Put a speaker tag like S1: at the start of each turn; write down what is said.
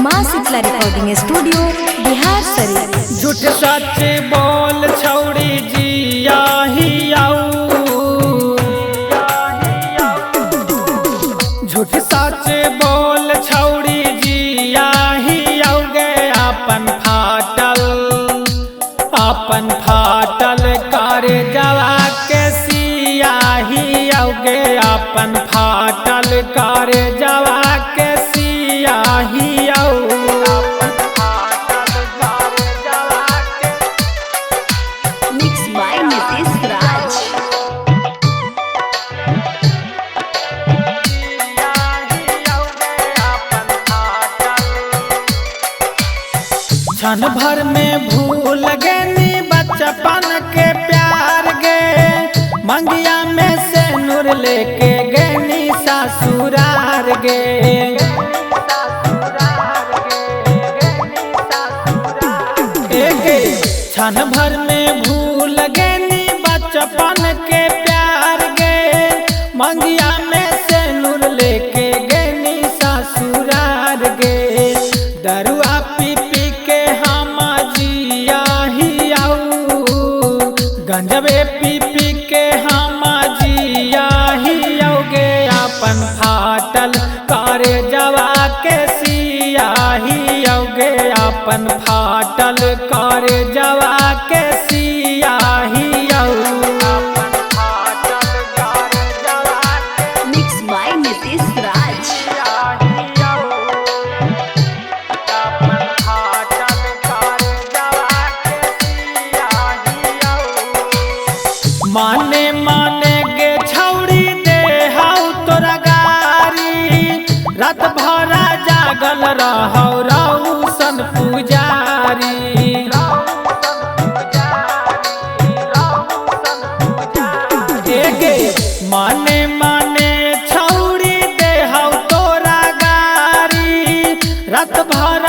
S1: माँ Sheetla recording studio Bihar Sharif.
S2: झूठ सच बोल छौड़ी जिया ही आऊ, झूठ सच बोल छौड़ी जिया ही आऊ गे अपन फाटल, अपन फाटल कर जवा के सिया ही आऊ गे, अपन फाटल कर जवा के सिया ही आऊ।
S1: मिक्स बाय नितीश राज।
S2: क्षण भर में भूल गनी बचपन के प्यार गे, मंगिया में से नूर लेके गनी ससुरार गे। क्षण भर में भूल गनी बचपन के प्यार गे, मंगिया में से नूर लेके गनी ससुरार गे। दरुआ पी पी के हम जिया ही आऊ, गंजबे पी पी के हम जिया ही आऊ गे, अपन फाटल कर जवा के सिया ही आऊ गे, अपन फाटल कर जवा के सिया ही आऊ।
S1: मिक्स बाय नितीश राज।
S2: माने माने के छौड़ी दे हऊ तोरा गारी, रात भरा जागल रहौ रौशन पुजारी। माने माने छौड़ी दे हऊ तोरा गारी, रात भरा